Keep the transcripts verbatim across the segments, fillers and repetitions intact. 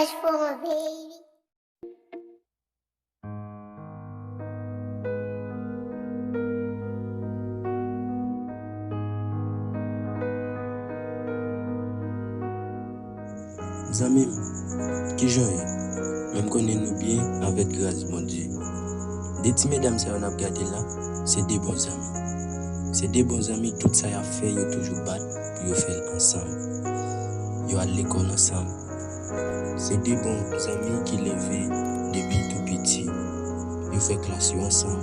For my baby. Zanmi m, kijan w ye? Men m konnen nou byen avèk gras Bondye. De ti medam sa yo n ap gade la, se de bon zanmi. Se de bon zanmi, tout sa y ap fè, yo toujou bat pou yo fè l ansanm. Yo al lekòl ansanm. Se de bon zanmi ki leve depi tou piti. Yo fè klas yo ansanm.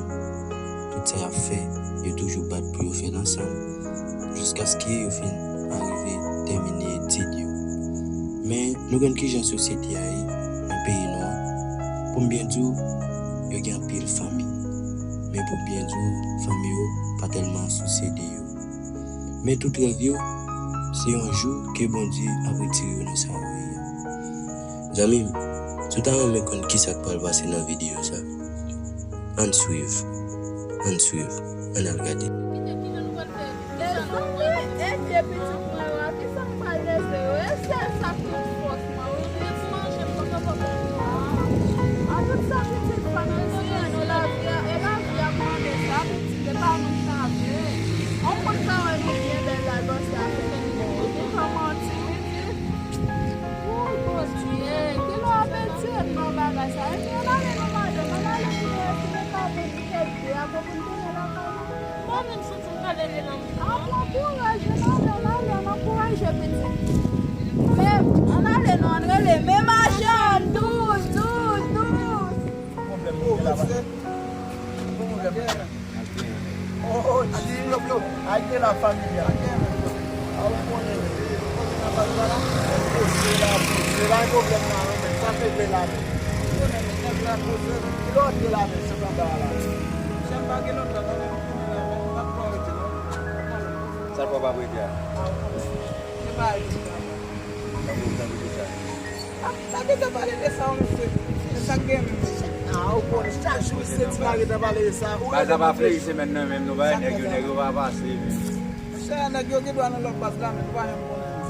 Tout sa y ap fè, yo toujou bat pou yo fè l ansanm. Jiskaske yo fin arive tèmine etid yo. Men, nou konn kijan sosyete a ye nan peyi nou an. Pou m byen di w, yo gen anpil fanmi. Men pou m byen di w, fanmi yo pa tèlman sousye de yo. Men tout rèv yo, se yon jou ke Bondye ap retire yo nan sa yo ye a. Zanmi m, si w ta renmen konn kisa k pral pase nan videyo sa, ann swiv, ann swiv, ann al gade. Edye pitit mwen yo a, kisa m pral lese yo? E sèl sa k tout fòs mwen wi. Manje m poko poko. An tout sa pitit pa nan siyen nou lavi a, e lavi a k mande sa pitit, e pa nou k ta vle. On moun ka wè nou byen bèl la l panse a kote nou bon. Ou gen tan manti pitit. Woy Bondye, kilè w ap etire m nan bagay sa? Ebyen ann ale non madanm, ann ale pou nou retire kay nou, nou kèk de a pou nou tounen lakay nou. Mwen menm santi m pral leve nan mitan. Pran kouraj wi madanm, ale ann ankouraje pitit. Men ann ale non, ann rele men machann douz, douz, douz. Oh, oh, G. Ay, te la fanmi a. A ou konnen. Poze la, poze la, pwoblèm nan, men sa te te la. Kilè w te la, men se pa ba la. Sa l fè w pa prete a? Tankou, tankou kisa? Pa gentan pale de sa, wi, mesye. Men sa k gen menm? A, ou konnen, chak jou, se ti mari ta pale de sa. Baz la pa fleri semèn nan menm, non, bagay nèg yo, nèg yo pa pase, men. Monchè, nèg yo gen dwa nan lòt baz la, men nou pa janm konnen, non.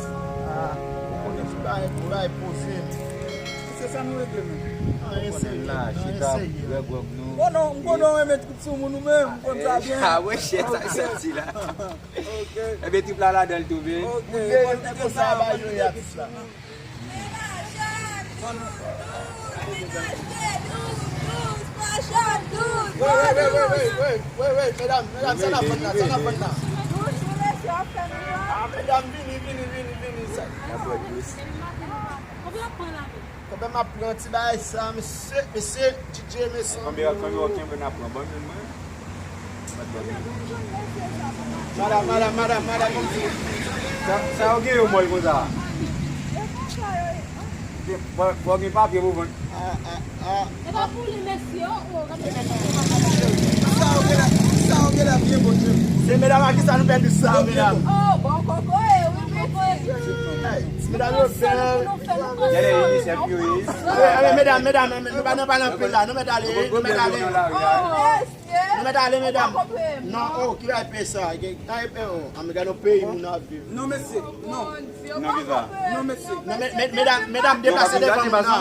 A, ou konnen, ti bagay, bagay poze. Se sa nou regle menm. Anyen serye, anyen serye. Chita, bwè gwòg nou. Bon, non, m konnen w renmen trip sou moun ou menm, m konn sa byen. A, wè, chè, sa, sa, ti la. Ebyen, trip la ladan l tou, men. Wè, wè, wè, medam, medam, sa n ap vann la, sa n ap vann la? A, medam, vini, vini, vini, vini. Konbyen m ap pran ti bagay sa, mesye, mesye, D J, mesye. Konbyen, konbyen w kenbe n ap pran? Ban m youn mwen. Madanm, madanm, madanm, madanm, ban m di. Sa, sa yo gen yo mòl konsa? Fò, fò gen papye pou vann. A, a, a. E pa pou li, mesye, o, o, gade mesye. Sa yo gen la, sa yo gen la byen bon Dye. Se medam a kisa nou pèdi sa, medam? O, bon kokoye, wi, pitit. Hey, ti medam yo bèl. Gade inisèf yo ye. Hey, hey, medam, medam, nou pa nan pale anpil la, nou mèt ale, nou mèt ale. Nou mèt ale, medam. Non, o, ki bay pè sa? Ki bay pè, o? A, men gade yon peyi moun ap viv. Non, mesye, non. Non, kisa? Non, mesye. Non, men, men, medam, medam, deplase devan moun nan.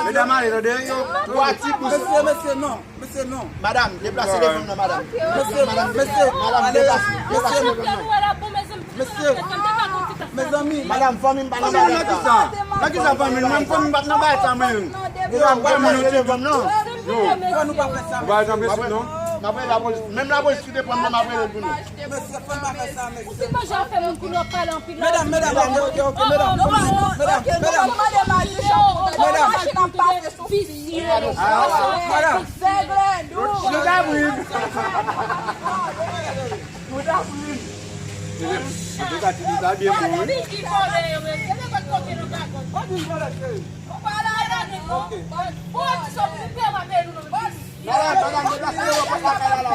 Medam, ale, tande, yo. Twa ti bous. Mesye, mesye, non. Mesye, non. Madam, deplase devan m nan, madam. Mesye, mesye, ale, mesye. Mesye, mezanmi. Madam, fanmi m pa nan bagay sa. Nan kisa? Nan kisa fanmi m? Menm fanmi m pa t nan bagay sa, mwen. Ou pa, ou pa moun yo te vann, non. Fò nou pa fè sa, mesye. Ou pa janm resip, non. M ap rele lapolis. Menm lapolis ki te pran m nan, m ap rele l pou nou. Mesye, fò n pa fè sa, mesye. Ou se manje a fè moun kounye w ap pale anpil la. Medam, medam, ok, ok, ok, medam. Medam, medam. Medam. Madam. Nou ta pran. Nou ta pran. Antouka, ti fi sa byen bon, wi. Madanm, madanm, deplase yo, pa lakay la, la.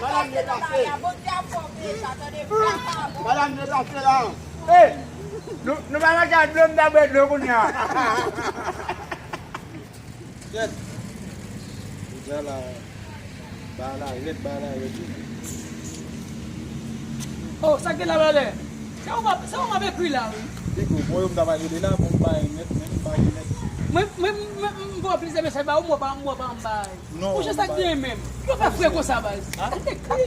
Madanm, deplase. Madanm, deplase la. Hey! Nou, nou pa manje ak dlo, m ta bwè dlo kounye a. Kèt. Jodi a la, ba la rèd, ba la rèd, wi. Oh, sa k gen la valè? Se ou m ap, se ou m ap ekri la, wi. Pigo, bon, yo m ta pale de la, bon, m pa gen nèt, men m pa gen nèt. Mwen, mwen, mwen, m voye plizyè mesaj ba ou, m wè pa, m wè pa m bay. Non, Monchè, sa k genyen menm? Yo fè fre konsa, baz. Tande kay.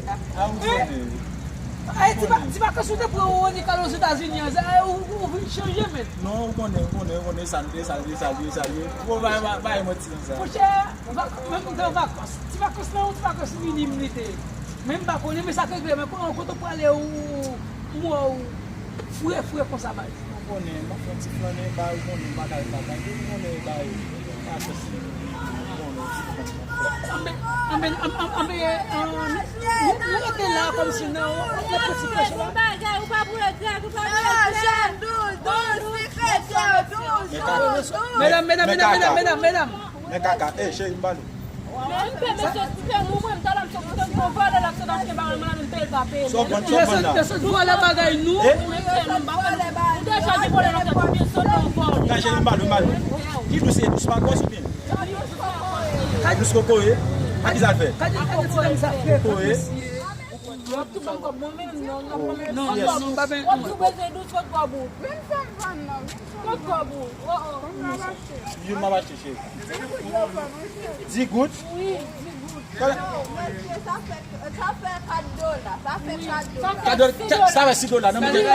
Ayiti pa, ti pa konsilte pou ou ni kal Ozetazini an, sa, ou, ou vin chanje, men. Non, ou konnen, ou konnen, ou konnen, sa l ye, sa l ye, sa l ye, sa l ye. Bon, bay, bay, bay, mwen ti sa. Monchè, va, menm m te an vakans. Ti vakans lan, ti vakans minim li te. Men m pa konnen, men sa k regle, men kote, kote w prale, ou, ou, ou, ou fre, fre konsa, baz. Ou konnen, m ap fè yon ti flannen, ba, ou konnen, m pa ka al lakay, ou konnen, ba, yo, pa fè si, ou konnen, ou konnen. Anben, anben, anben, anben, anben, nou, nou rete la kòmsi nan, nan peti frèch la. Bagay, ou pa pou regrèt, ou pa pou regrèt. Douz, douz, douz, douz, douz. Medam, medam, medam, medam, medam, medam. Men kaka, eh, cheri, m ba nou. Men m pè mesye, si se mwen, mwen, m ta la, m sot, m sot, m vòlè, l ap sot achte bagay, mwen la, men m peye l pa peye. Sa w konn, sa w konn la? Mesye, vòlè bagay nou. Eh? Wi, mesye, nou m pa konn. Ou deja di vòlè, l ap sot, ou byen sot, ou vòlè. Ka cheri, m ba nou, m ba nou. Ki dous, e dous makòs oubyen? Dous kokoye? A ki sa l fè? Kokoye? W ap tou ban m kòb mwen menm, non, non, non, non, non, non, pa ben. W ap tou bezwen dous kot kòb ou. Vin fè m vann nan, vin fè m vann. Kot kòb ou? Oh, oh. Youn m ap achte, cheri. Di goud? Wi, di goud. Non, mesye, sa fè, sa fè kat dola, sa fè kat dola. Kat dola, sa fè sis dola, non, mesye. Wi,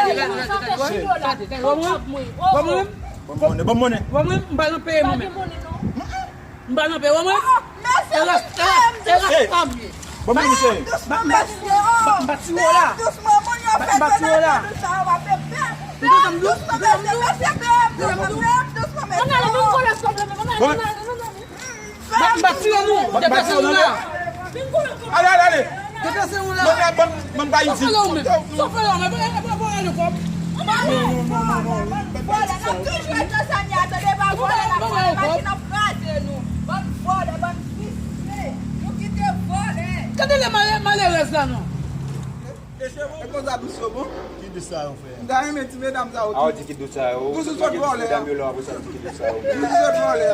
sa fè sis dola. Kòb mwen. Kòb mwen. Ban m monnen, ban m monnen. Ban mwen, m pa nan peye mwen menm. M pa nan peye mwen. Elas, elas, elas pa m ye. Ban m monnen, cheri. Ba, ba, ba, ba ti wo la. Ba, ba ti wo la. Ou te tann dous, ou te tann dous. Ann ale, vin kole sou mwen, ann ale, ann ale, ann ale. Ba, ba ti wo nou, te pase ou la. Ale, ale, ale. Te pase ou la. Ban m, ban m, ban m ba Iti. Sa fè la ou menm? Sa fè la ou menm? E, e, e, e, e, kòb. Non, non, non, non, non. Vòlè, n ap toujou ret nan sa n ye a, tande, pa vòlè n ap vòlè, machin ap kraze nou. Bann vòlè, bann visye. Nou kite vòlè. Tande lè male-, malerèz la, non. E konsa dous yo bon? Ki dous sa yo fè a? M ta renmen ti medam sa yo tou. A, w di ki dous sa yo. Dous ou sot vòlè a. Medam yo la, apre sa, w di ki dous sa yo. Dous ou sot vòlè a.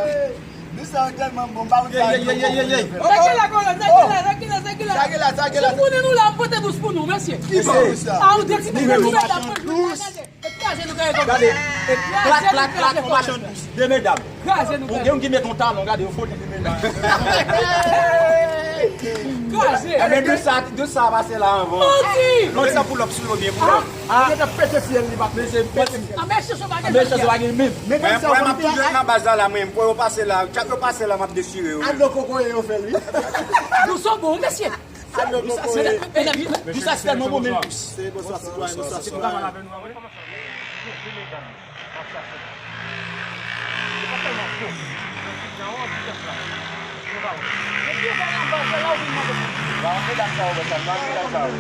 Dous sa yo tèlman bon, m pa konn sa yo bon. Ye, ye, ye, ye, ye, ye. Sa gen la, sa gen la, sa gen la, sa gen la. Sa gen la, sa gen la. Si w konnen nou la, m pote dous pou nou, mesye. Ki bon dous sa? A, ou de ti medam, ti medam, dous. E kraze nou kraze. Gade, e klak, klak, klak, yon machann dous. De medam. Kraze nou kraze. Gen youn ki met yon talon, gade, yo foli li menm. Kraze. Ebyen, de sa, de sa pase la anvan. Manti. Non, sa pull up sou yo byen, pull up. Ah, yo te pete fyèl li, pa pete. Anben, chèche pa gen. Anben, chèche pa gen menm. Men mwen, mwen, m ap toujou nan baz la, la, mwen, pou yo pase la, chak yo pase la, m ap dechire yo. Alo kokoye yo fè li. Dous ou bon, mesye. Alo kokoye. Dous sa, se tèlman bon, men. Bonswa, sitwayen, bonswa, sitwayen. Yo pa tèlman fò. Yo pa tèlman fò. Yo pa wè. Epi yo pa nan baz la, la ou vin mande pou li. Ba, medam sa yo, ba, sa, ba, medam sa yo.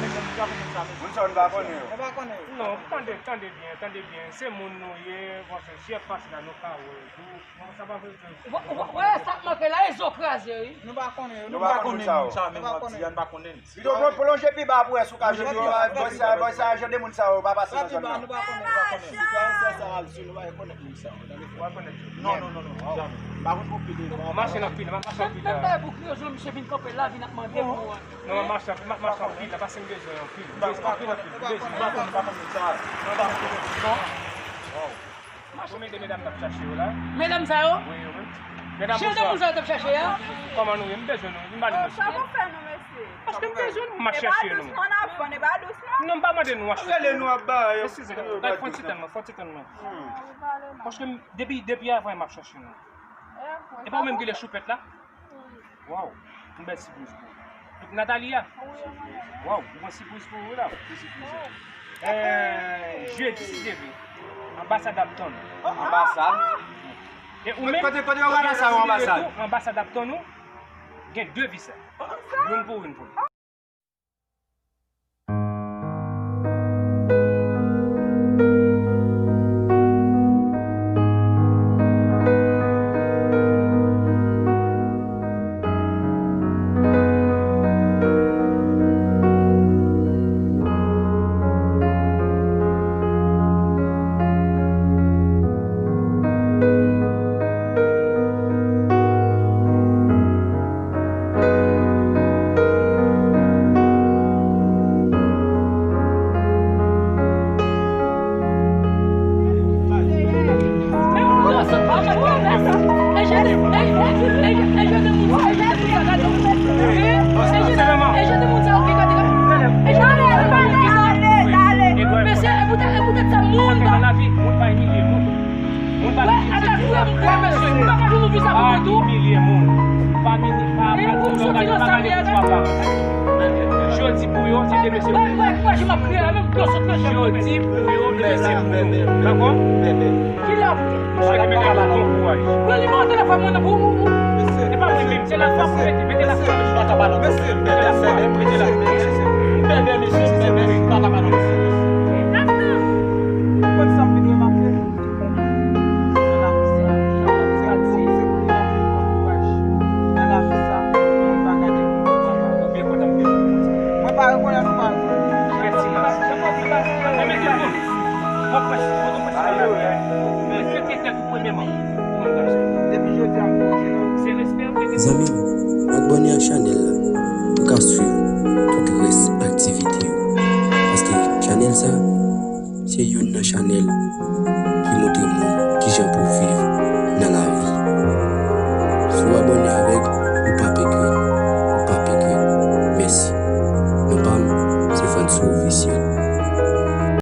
Moun sa yo, nou pa konnen yo. Nou pa konnen yo. Non, tande, tande byen, tande byen. Se moun nou ye, bon, se chèf pase la, nou ka wè. Nou, nou, sa pa vle di. Ou pa, ou pa, wè, sa k manke la, e zo kraze, wi. Nou pa konnen yo. Nou pa konnen moun sa yo, men w ap di a, nou pa konnen. Pito plon-, plonje pi ba pou wè si w ka jwenn yo. Bòy sa, bòy sa, jan de moun sa yo pa pase nan zòn nan. Nou pa konnen, nou pa konnen. Sitwayen sa, sa al sou nou, pa rekonèt moun sa yo. Tande fò. Ou pa rekonèt yo. Non, non, non, non, jamè. M pa konn pou pile. Mache nan pil, mache nan pil. Menm bagay pou kriye, jan misye vin kanpe la, vin ap mande pou wè. Non, mache, ma-, mache nan pil la, pase m bezwen anpil. Bezwen anpil, anpil. Bezwen. Ou pa konnen, ou pa konnen moun sa. Ou pa konnen. Konbyen de medam n ap chache yo la? Medam sa yo? Wi, wi. Medam, bonswa. Jan de moun sa yo t ap chache a? Kòman nou ye? M bezwen nou. M ba nou mesye. Sa pou fè nou, mesye? Paske m bezwen nou, m ap chache nou. E pa dous, non, n ap vann, e pa dous, non. Non, m pa mande nou achte. Rele nou ap ba yo. Eskize, fò ti tann mwen, fò ti tann mwen. Paske m, depi, depi avan, m ap chache nou. E pa ou menm ki lè choupèt la? Waw, yon bèl sipriz pou ou. Natalia? Waw, yon sipriz pou ou la. Eh, jedi, si Dye vle. Anbasad ap tann ou. Anbasad? E ou menm, kote, kote yo gade sa, anbasad? Anbasad ap tann ou. Gen de visa. Youn pou ou, youn pou ou. Jodi pou yo, se demen se pou mwen. Jodi pou yo, demen se pou mwen. Dakò? Mwen swete mete nou bon kouraj. Se pa mwen menm, se lafwa pou mete, mete lafwa. Mete lafwa. Zanmi m, abòne ak chanèl la pou w ka swiv tout rès aktivite yo. Paske chanèl sa, se youn nan chanèl ki montre moun kijan pou w viv nan lavi. Si w abòne avèk,